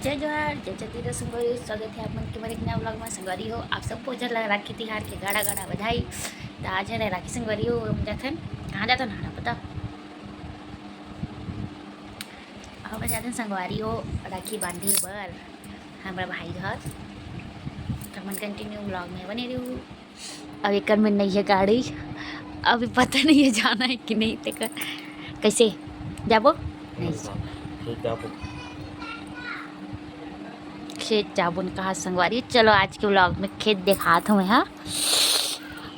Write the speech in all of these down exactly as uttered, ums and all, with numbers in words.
जय जोहार, जय छत्तीसगढ़ संगवारी हो, स्वागत हे आप मन के मोर एक नया vlog में। संगवारी हो, आप सबो झन ला राखी तिहार के गाड़ा गाड़ा बधाई। त आज हे राखी संगवारी हो, हम जाथन, कहाँ जाथन ना पता, हम जाथन संगवारी हो राखी बांधे बर हमर भाई घर। त मन continue vlog में बने रहू। अब एकर में नहीं है गाड़ी, अभी पता नहीं है जाना है कि नहीं। तेकर कैसे जाबो? नहीं। खेत जाबो। खेत जाबो न कहा संगवारी। चलो आज के vlog में खेत देखात हूँ मैं, हाँ।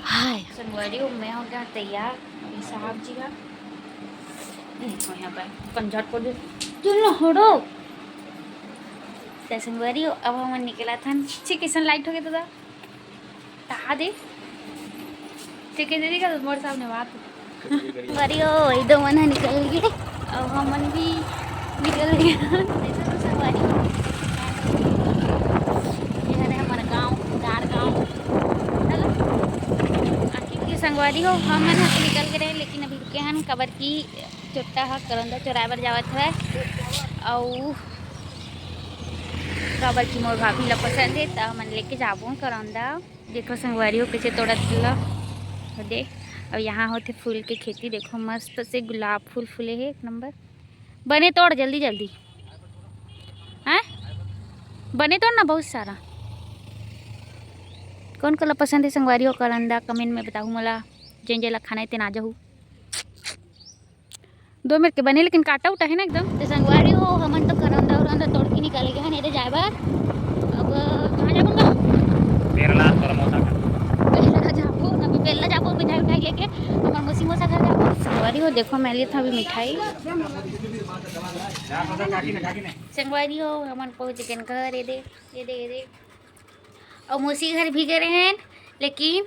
हाय संगवारी हो, मैं हो गया तैयार। अभी साहब जी का देखो यहाँ पर अपन झट को दे। चलो हटो। त संगवारी हो, अब हम निकला थन। छी, किसन light हो गया दादा। तहा दे। ठीक है दीदी का मोर सामने बात। संगवारी हो, ये दो मन ह निकल गए। अब हमन भी निकल गए। देखो तो संगवारी हो, ये हरे हमर गाँव, उधार गाँव। चलो। आखिर के संगवारी हो, हमन ह तो निकल गए रहे, लेकिन अभी रुके हन, काबर की चोट्टा ह करौंदा चोराए बर जावत हवय। अउ काबर कि मोर भाभी ला पसंद हे, त हमन लेके जाबो करौंदा। देखो संगवारी हो, कैसे तोड़त ला दे। अउ यहाँ होथे फूल के खेती, देखो मस्त से गुलाब फूल फूले हे, एक नंबर। बने तोड़ जल्दी जल्दी, हैं? बने तोड़ ना, बहुत सारा। कौन कला पसंद हे संगवारी हो, करौंदा comment में बताहू मोला। जेन जेला खाना हे तेन आ जाहू। दो मिनट के बने, लेकिन काटा उटा हे ना एकदम। त संगवारी हो, हमन तो करौंदा उरौंदा तोड़ के निकल गए हन एदे जाए बर। अब कहाँ जाबो गा? बेरला तोर मौसा घर। बेरला जाबो, अभी बेरला जाबो, मिठाई उठाई लेके हमर मौसी मौसा घर जाबो। संगवारी हो, देखो मैं लेत हूँ अभी मिठाई। संगवारी हो, हमन पहुँच गए घर, एदे, एदे, एदे। अउ मौसी घर भी गए रहेन, लेकिन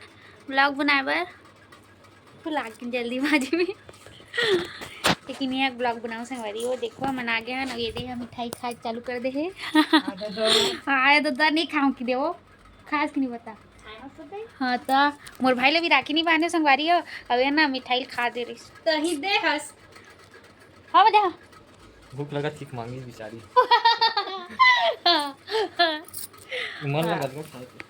vlog बनाए बर भुला के जल्दीबाजी में। लेकिन ये vlog बनाओ संगवारी हो, देखो हमन आ गए हन, अउ ये दे हम मिठाई खाए चालू कर दे हे। आए तो दा नहीं खाऊं कि देवो, खास कि नहीं बता। हाँ तो मोर भाई ले भी राखी नहीं बांधे संगवारी हो, अब ये ना मिठाई खा दे रही। तही दे हस। हाँ बजा। भूख लगत किक मांगी बेचारी। मन लगत का खाए के।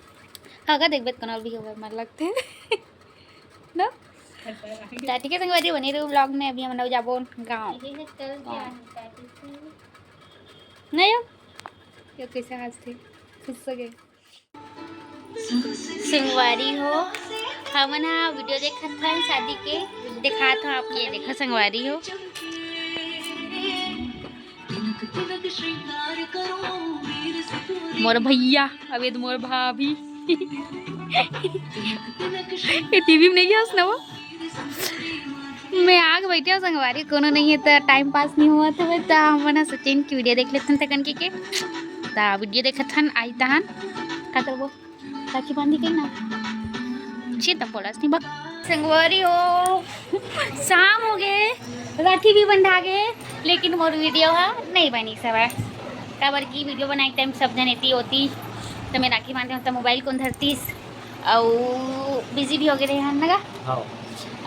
हाँ, का देखबे त कोनो भी होवे, मन लगथे। ना? त ठीक है संगवारी, बने रहू vlog में। अभी हमन जाबो गाँव। ये है कल क्या गाँव। है, क्या कहते हैं? नहीं हो? ये कैसे हंसथे? खुश हो गए। संगवारी हो, हमन हा video देखत हन शादी के, दिखात हन आप। ये देखो संगवारी हो, मोर भैया, अबे तो मोर भाभी। ये टीवी में नहीं हंसना वो। मैं आग बैठे हूँ संगवारी, कोनो नहीं है तो time pass नहीं हुआ तो, तो हमन हा सचिन की video देख लेथन तकन के, के। ता video देखत हन, आई तहन का करबो, राखी बांधी के ना। छी त बोलस नहीं बक। संगवारी हो, शाम हो गए, राखी भी बंधा गए, लेकिन मोर video हा नहीं बनी सवय, काबर की video बनाए के time सब जन एती होती, तो मैं राखी बांधे हूँ तो mobile कोन धरतीस, अउ busy भी हो गए रहे हन ना गा। हाँ।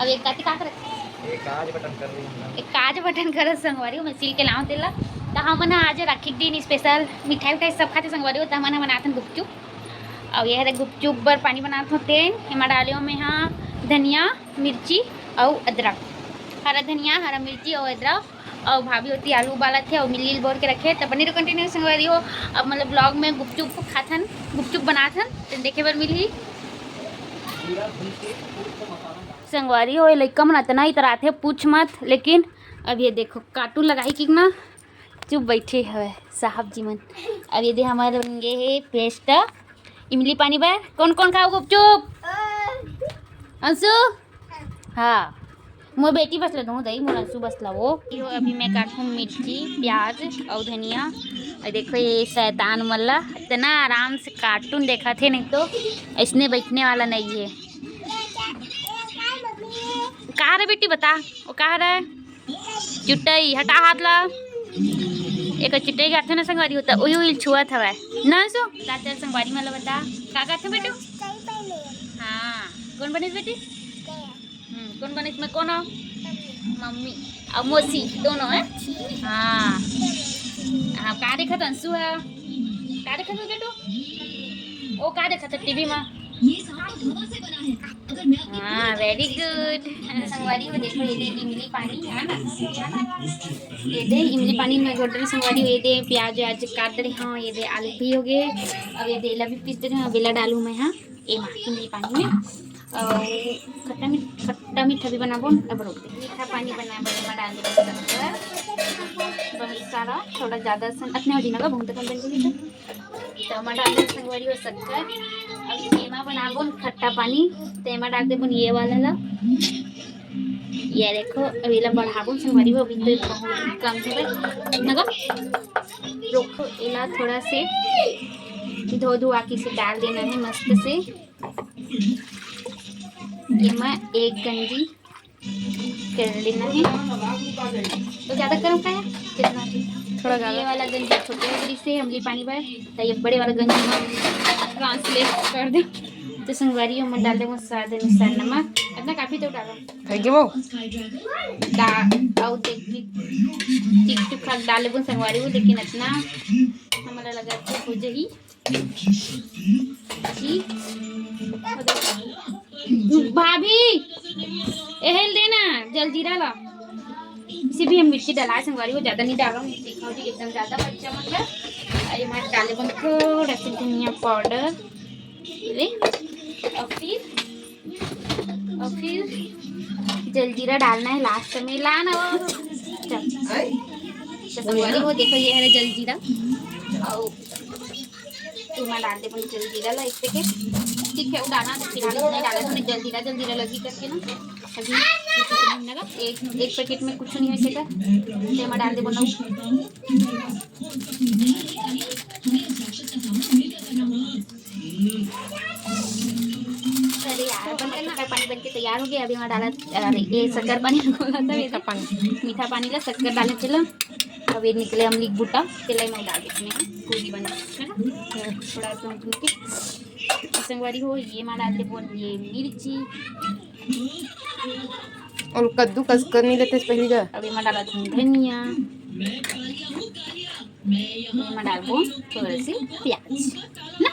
अब एक काती का करत? एक काज बटन कर रही हूँ ना। एक काज बटन करत संगवारी हो, मैं सिल के लाऊं तेला। त हमन ह आज राखी के दिन special मिठाई उठाई सब खाते संगवारी हो, त हमन ह बनाथन गुपचुप। अउ ये हरे गुपचुप बर पानी बनात होते। एमा डाले हो मैं हा धनिया, मिर्ची अउ अदरक, हरा धनिया, हरा मिर्ची अउ अदरक। अउ भाभी होती आलू उबालत हे अउ मिली बोर के रखे, त बने रहो continue संगवारी हो। अब मतलब vlog में गुपचुप खाथन, गुपचुप बनाथन, त देखे बर मिलही। संगवारी हो, ये लइका मन अतना इतराथे, पूछ मत, लेकिन अब ये देखो, cartoon लगाही कि ना, चुप बैठे हवे साहब जी मन। अब ये दे हमारे बन गए हे paste, इमली पानी बर। कौन कौन खाओ गुपचुप? अंशु? हाँ, मोर बेटी बस ला दो दई, मोर अंशु बस ला वो। यो अभी मैं काटूँ मिर्ची, प्याज अउ धनिया। अउ देखो ये शैतान मन ला इतना आराम से cartoon देखत हे, नहीं तो इसने बैठने वाला नहीं है। का रे बेटी बता, वो का रे? चुटई, हटा हाथ ला। एक चुटई गाथे ना संगवारी हो, त उही उही छुअत हवय। ना सो, ता चल संगवारी मन ला बता, का गाथे बेटू? हाँ, कौन बनिस बेटी? हम्म, कौन बनिस में कौन हो? मम्मी। अउ मौसी, दोनों हैं? हाँ। हाँ, का देखत अंशु ह? का देखत हो बेटू? ओ का देखत टीवी में? हाँ, very good। संगवारी हो, देखो, ये दे इमली पानी, है ना? ये दे इमली पानी में घोटन संगवारी हो, ये दे प्याज व्याज काट रहे हो, ये दे आलू भी हो गए, अब ये दे एला भी पीस दे रहे हो, अब एला डालू मैं, हाँ, एमा इमली पानी में। और खट्टा मीठ-, खट्टा मीठा भी बनाबो, अब रोक दे। मीठा पानी बनाए बर एमा डाल देबो शक्कर, बहुत सारा, थोड़ा ज्यादा सन, अतने हो जी ना, बहुत कम बन जाही तो। तो एमा डाल देबो संगवारी हो शक्कर। अब एमा बनाबो खट्टा पानी, तो एमा डाल देबो ये वाला ला। ये देखो, अब एला बढ़ाबो संगवारी हो, अभी तो बहुत कम है ना गा। रोको, एला थोड़ा से धो धुआ के से डाल देना है मस्त से। एमा एक गंजी कर लेना है। तो ज्यादा गरम का है? कितना? थोड़ा ये ज्यादा। वाला गंजी छोटे गंजी से हमली पानी भर, तो ये बड़े वाला गंजी में ट्रांसलेट कर दे। तो संगवारी, हम डाल देंगे स्वाद अनुसार नमक। इतना काफी तो डालो। है कि वो? दा-, और देख, टिक टिक खाक डाल लेबो संगवारी हो, लेकिन इतना हमारा लगा कि हो जाही। जी। भाभी, एहेल देना, जलजीरा ला। इसे भी हम मिर्ची डाला है संगवारी हो, ज्यादा नहीं डाला हूँ, देखा हो जी, एकदम ज्यादा बच्चा मन ला। अरे, मैं डाले बन थोड़ा सा धनिया पाउडर, ले, और फिर, और फिर जलजीरा डालना है लास्ट में, ला ना वो। चल। तो संगवारी हो, देखो, ये है जलजीरा। और एमा डाल देबो जलजीरा ला एक पैकेट। ठीक है, वो डालना तो फिलहाल इतना ही डाला, जलजीरा, जलजीरा लगी करके ना। अभी एक, एक पैकेट में कुछ नहीं हो सका, तो एमा डाल देबो ना। अरे यार, बन के ना, पानी बन के तैयार हो गया। अभी एमा डाला, अरे, ये शक्कर पानी बोला था, मीठा पानी। मीठा पानी ला शक्कर डाले चलो। अब ये निकले अमली के बूटा, तेला मैं डाल देती हूँ, पूरी बना, है ना? थोड़ा तुम के संगवारी हो, ये मा डाल देबो ये मिर्ची। और कद्दू कस कर नहीं लेते पहली का? अब ये मा डाला तुम धनिया, ये मा डालबो थोड़ा से प्याज ना।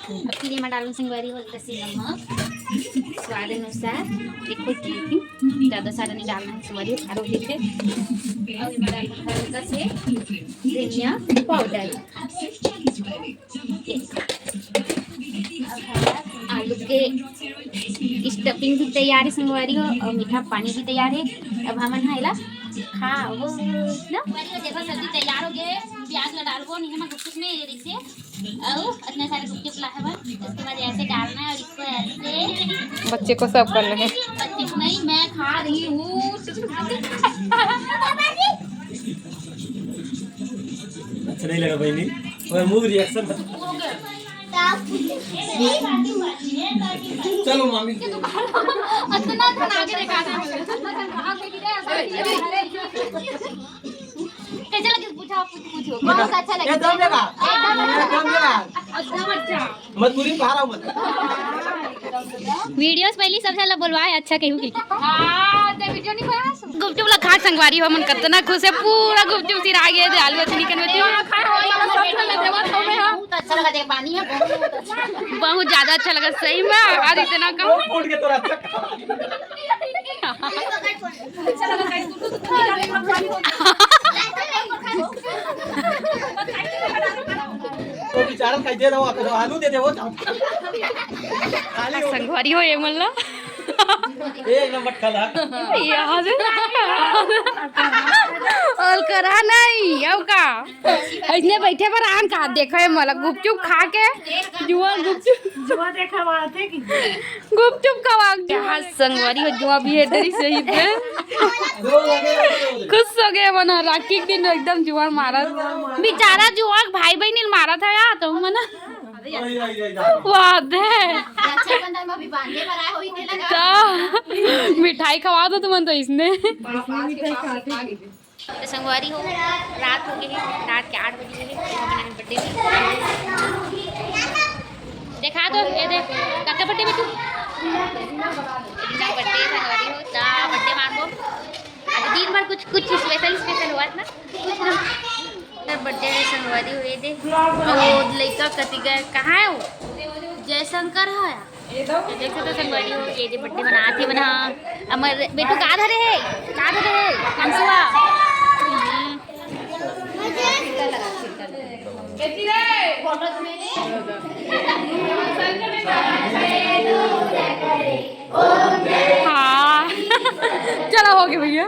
अब फिर ये मा डालूं संगवारी हो हल्का से नमक, स्वाद अनुसार। देखो, ठीक है, ज्यादा सारा नहीं डालना है संगवारी हो, आरो ठीक है। और ये मा डालूं हल्का से धनिया पाउडर। आलू के स्टफिंग भी तैयार है संगवारी हो, और मीठा पानी भी तैयार है। अब हमन हा एला खाबो ना। देखो, सब्जी तैयार हो गए, प्याज ला डालबो, नहीं हम गुपचुप में ये रिसे, और इतने सारे गुपचुप ला है, उसके बाद ऐसे डालना है और इसको ऐसे। बच्चे को सर्व करना है। बच्चे को नहीं, मैं खा रही हूँ। अच्छा नहीं लगा बहनी, और मुंह रिएक्शन। चलो मामी। इतना धन आगे देखा था। कैसे लगे? पूछो, आप पूछो, पूछो। बहुत अच्छा लगे। एकदम जगह। एकदम अच्छा। एकदम जगह। एकदम अच्छा। मजबूरी में बाहर आओ मत। वीडियो से पहले सबसे पहले बोलवाए, अच्छा कहू की। हाँ, तो वीडियो नहीं बना। गुपचुप ला खा संगवारी हो, मन कतना खुश है, पूरा गुपचुप सिरा गया है, आलू अथनी कन में। बहुत अच्छा लगा, देख पानी है, बहुत अच्छा। बहुत ज्यादा अच्छा लगा सही में, और इतना कम। फूट के तोरा अच्छा। तो बेचारा कह दे रहो, आलू दे दे वो। खाली हो। संगवारी हो ये मन ला। एक नंबर खला। यार। और करा नहीं, अब का? इसने बैठे पर आन का देखो ये मला गुपचुप खा के, जुआ गुपचुप। जुआ देखा बात है कि गुपचुप खवा के। हाँ, संगवारी हो जुआ भी है डरी सही थे। खुश हो गए मन, राखी के दिन एकदम जुआ मारा। बेचारा जुआ भाई बहन मारा था यार, तो मना। वाह दे। रक्षाबंधन में अभी बांधे बर आए होई, तेला का? तो मिठाई खवा दो तुमन तो इसने। तो संगवारी हो, रात हो गई है, रात के आठ बजे है, तो हमन बर्थडे में देखा दो, ये दे, काका बर्थडे में तू? इतना बर्थडे संगवारी हो, ता बर्थडे मारबो। आज दिन भर कुछ, कुछ स्पेशल, स्पेशल हुआ ना? कुछ ना। बर्थडे है संगवारी हो, ये दे। वो लइका कति गए, कहाँ है वो? जयशंकर है। ये देख सकते हो संगवारी हो, ये दे बर्थडे मनात हे मन ह। हमर बेटू का धरे है, का धरे है? अंसुआ। हम्म। हाँ। चलो, हो गया भैया।